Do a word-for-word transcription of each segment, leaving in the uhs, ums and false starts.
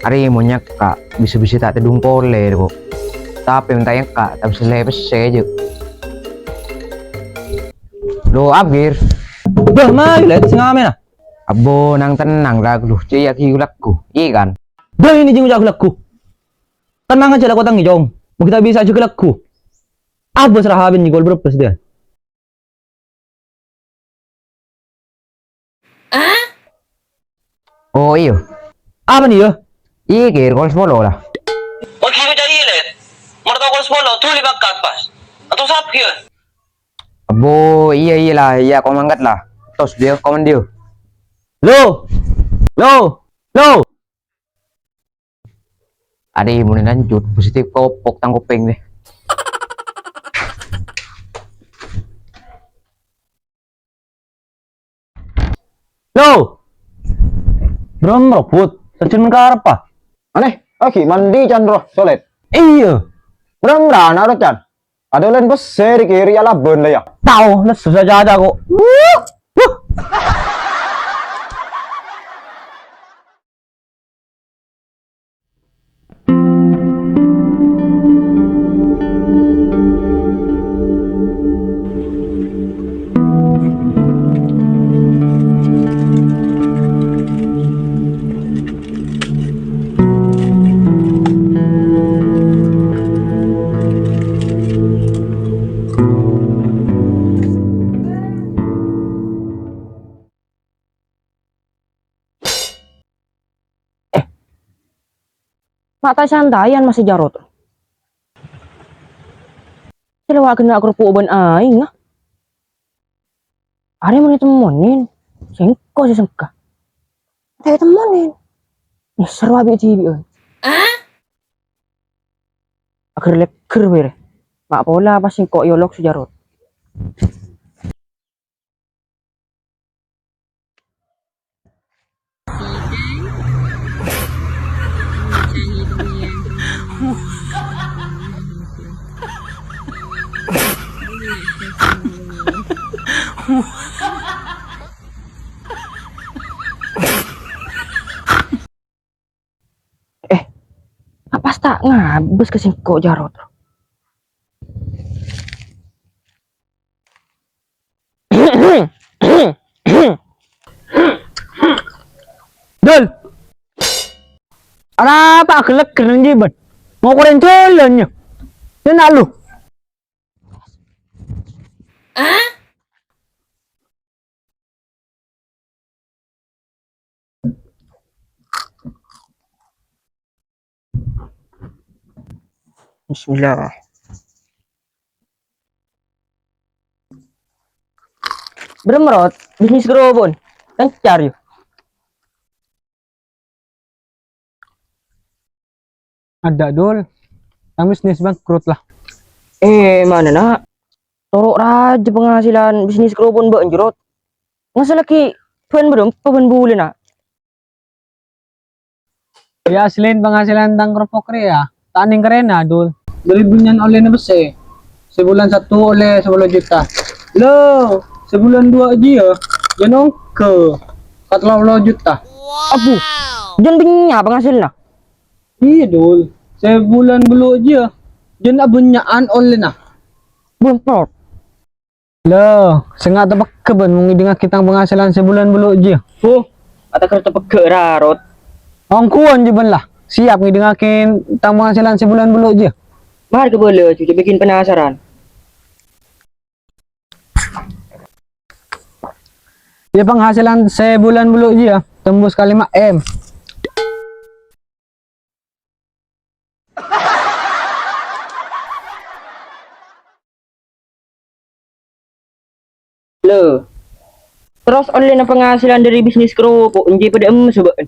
Arè monyèk, Ka', bisa-bisa ta' tèdung polè, kok. Tapè mènta èngka', ta' bisa lè pèssè, jâ'. Lo, Abgir. Bâh, mayu, Lèt, sè ngamèna. Abbo, nang-tennang, ra, lo, cè' yâ ghi lagghu. Iyâ, kan? Bâh, ini jeng jâ' lagghu. Tenang aja lah, kotang, Jong. Mungkin ta' bisa jâ' lagghu. Abbo, sera ha bân nyèngkol brebes, dia. Oh, iyâ. Apa nih, ya? Iyâ, Gir, kol sapolo lah. Wah, ghi' ko ca'èlèt. Merta kol sapolo, dhuli pakat pas. Atau sap, ya? Abbo, iyâ, iyâ lah, iyâ, ko mangkat lah. Tos, dia, komen dia. Lo! Lo! Lo! Arè, mon lanjut, positif kopok tang kopèng deh. Lo! Bram robot, sajân karep, ah? Anè, lagi mandi can roh, Solet. Iyâ. Bram rana roh, can. Ada laèn pèssè ri kiri alabân lah, ya. Tao, lesu saja ada kok. Wuh! Wuh! Eh, ma' ta' santayan masè Jarot. Sè lewat kènè' karopok bân aèng, ah. Arè mon ètemmonin, sèngko' sè sengka. Ta' ètemmonin. Nyèsèr wa bi' dhibi'ân. Aghâr-lèghâr bârâ. Ma' pola pas sèngko' èolok sè Jarot. Eh, apa ta' ngabâs ka sèngko' Jarot? Dul! Arapa aghâr-lèghâr nang jhâbân? Mokorèn jhâlân, yâ? Yâ, na' lu. Bismillah. Bârâmma, Rot, bisnis kerupuk. Lancar, yâ? Adâ', Dul. Tang bisnis bangkrut, la. Eh, mana, Na'? Toro' rajâ penghasilan bisnis kerupuk bâ'na, Rot. Ngasellaghi bân bârâmpa bân bulâ, Na'? Yâ, salaèn penghasilan tang kerupuk rèya, ta' nèng karèna, Dul. Dâri bânnya'an ollèna pèssè. Sabulân satu ollè sapolo juta. Lo, sabulân duwâ' jiyâ, jân ongghâ ka tello polo juta. Abbhu, jân bânnya' penghasilna? Iyâ, Dul. Sabulân bâllu' jiyâ, jân abânnya'an ollèna. Bângkrot. Lo, sènga' tapegghâ bân mon ngèdingngaghi tang penghasilan sabulân bâllu' jiyâ. Huh, atagher tapegghâ ra, Rot. Ongghuwân jhâbân la, siap ngèdingngaghi tang penghasilan sabulân bâllu' jiyâ. Marè kabâlâ, jhâ' bikin penasaran. Yâ, penghasilan sabulân bâllu' jiyâ tembus ka lèma M. Lo. Terros ollèna penghasilan dâri bisnis kerupuk, enjâ' padâ emmes bâ'na.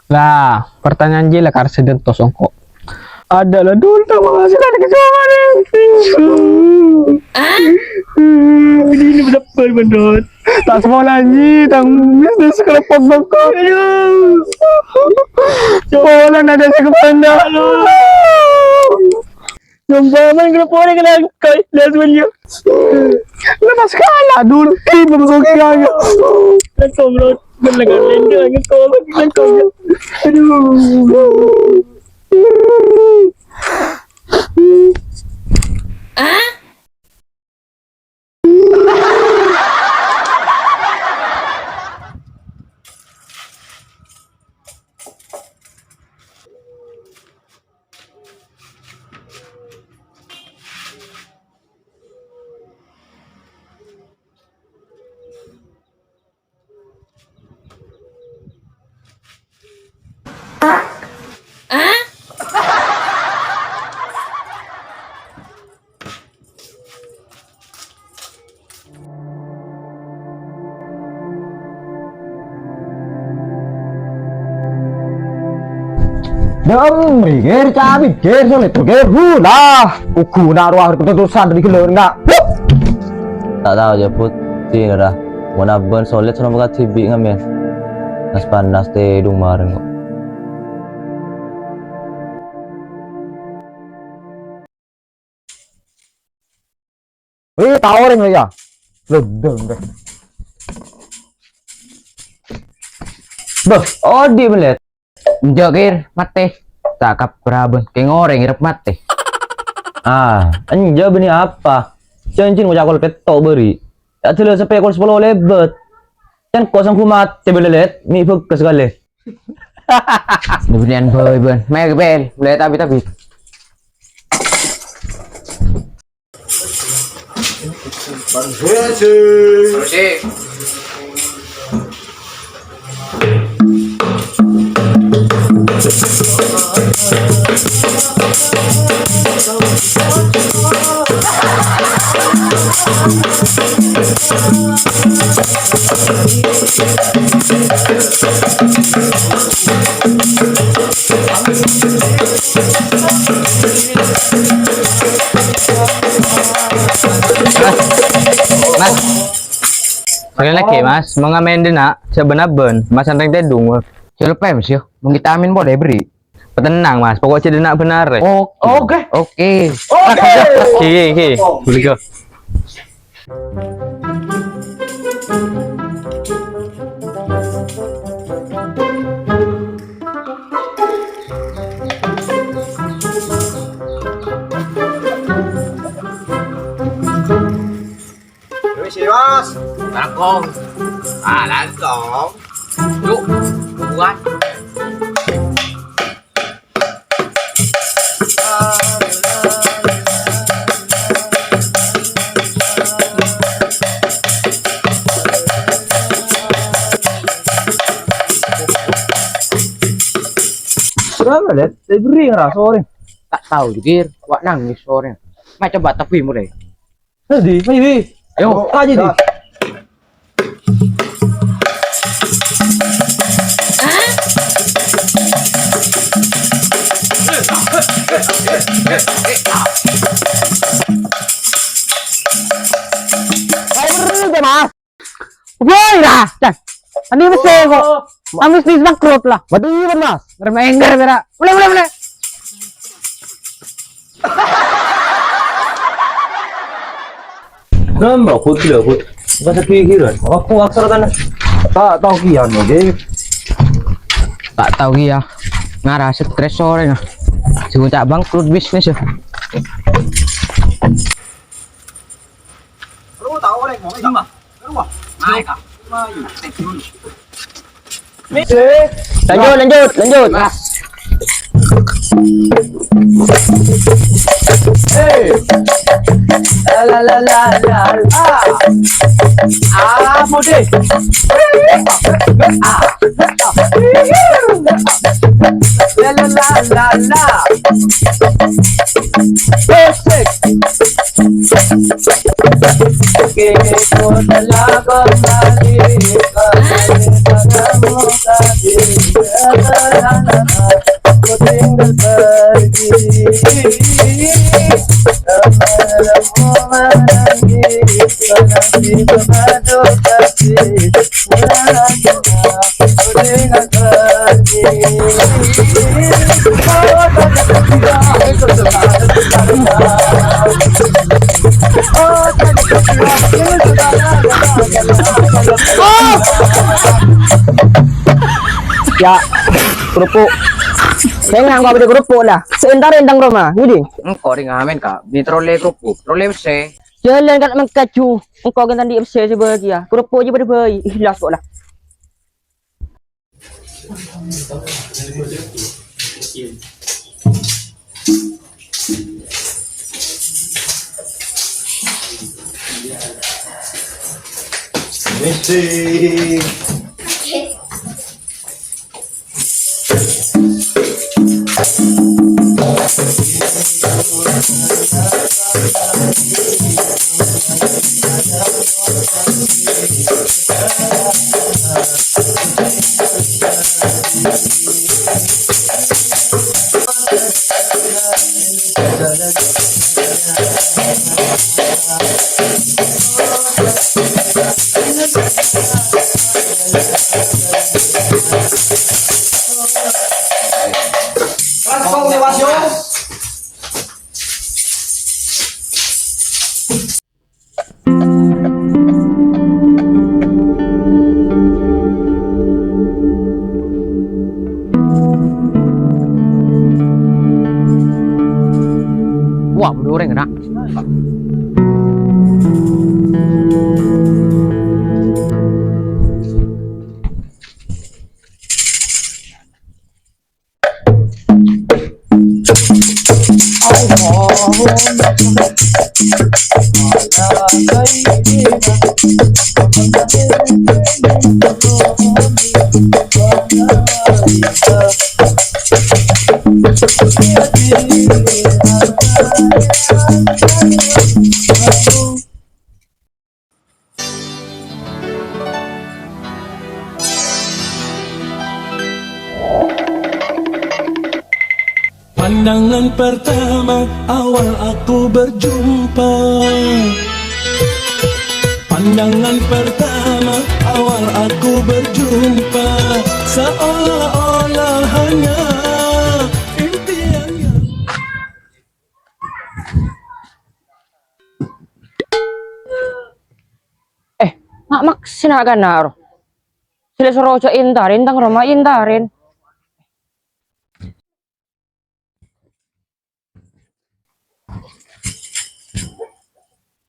La, pertanyaan jiyâ la karsa dânto songko'. Adâ' la, Dul, tang penghasilan kèya. Ini bener bener. Ta' sakola, Ji, tang bisnis kerupuk bângkrut. Aduh. Sakola adâ' sè kabhendâ. Aduh. Sembah man kena pore kena kai, las menyo. Lepas kalah dulu, ini masuk kaya. Lekong lo, lekong lende, lekong, lekong. Aduh. Dam, ger, cabit, ger, solet, ger, hula. Ugu na' rowa ketutusan tadi gelor, enggak. Ta' tao, jâ', Put. Sènèra. Mon abân solet, sono bakal dhibi' ngamen. Nas-panas, tèdung marèn, kok. Wih, tao orèng, ya. Ledeng, deh. Bâh, odi' mèlèt. Enjâ', Kir, matè. Cakap beraben, kèng orèng ngarep matè. Ah, enjâ' bânnè apa? Janjin ngoca' kol kèto' bâri'. Ya' jelas sampè' kol sapolo lèbât. Can kok sanggup matè bâlâlèt, mè' bhâghus kalè. Bânnè bân, bân. Mè' bel, boleh tapi-tapi. Mas, Mas, sekali lagi, Mas, mau ngamen dina, saben-aben, Mas, santai tèdung. Siapa, Mas, yo? Mau kita amin boleh beri? Tenang, Mas, pokoknya dina benar, ya. Oke. Oke. Oke. Oke, oke. Boleh, go. Wis, Mas. Langkong. Ah, langkong. Yuk, buat. Berapa, Dad? Saya beri ngerasa orang. Tak tahu, Jukir. Wak nangis orang. Macam bak tapi mulai. Hadi, ayo, Di. Ayo, ayo, Di. Ayo, Di, Mas. Woi, lah, dah. Ani mesti kok. Amis bis bangkrut lah. Waduh, iya, Mas. Bermain gara-gara. Mulai, mulai, mulai. Nambah, Put, gila, Put. Bahasa pikiran. Aku aksara tanah. Tak tahu kian, oke. Tak tahu ya. Ngarasa stres sore, nah. Sing cak bangkrut bisnis, ya. Lu tahu, Rek, mau nggak? Wah, naik, Kak. Maju. Lanjut, lanjut, lanjut. Hey. La, la, la, la, la, la. Ah, Budi. Ah. La, la, la, la, la. Musik. Ya, kerupuk. Sèngko' bâdâ kerupuk la. Sè èntar èntang roma, ngèdhing. Engko' rèng ngamen, Ka'. Bânnè terro lè kerupuk, terro lè pèssè. Jhâlân kan mengkaju. Engko' kan tandhi pèssè sè bâgiyâ. Kerupuk jiyâ padâ bhâi. Ikhlas kok la. Mesti. Wah, buru orèng, Nak. Pandangan pertama awal aku berjumpa. Pandangan pertama awal aku berjumpa. Seolah-olah hanya impian yang Eh, ma' maksè na'-kana' ro. Sè la soro jhâ' èntarè, èntang roma èntarè.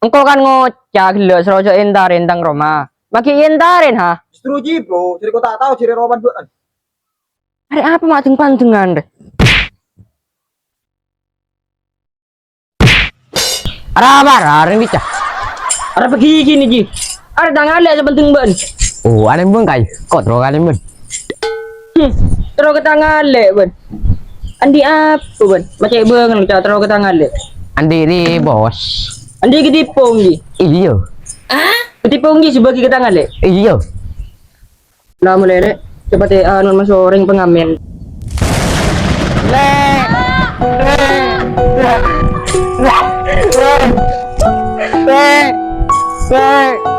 Engko' kan ngoca' ghellâ' soro jhâ' èntarè, èntang roma. Ma' ghi' èntarè, ha? Justru jiyâ, Bro. Jârèya ko ta' tao, jârèya roma duwâ'ân. Arè apa ma' deng-pandengan, rè? Arapa, arè, arè, bica. Arapa ghi' nèka, Ji? Arè ta' ngalè' sè penting, bân. Oh, anè bengkai. Kok terro kali, bân? Hmm, terro ka ta' ngalè', bân. Andi' apa, bân? Macè' bângal, ca' terro ka ta' ngalè'. Andi' rè, Bos. Andi' ghi' dipong, Ji? Iyâ. Hah? Dipong, Ji, sè bâgi ka ta' ngalè'? Iyâ. La molè, Lè'. Coba tè, anu, maso' orèng pangamen. Lè'! Lè'! Lè'! Lè'!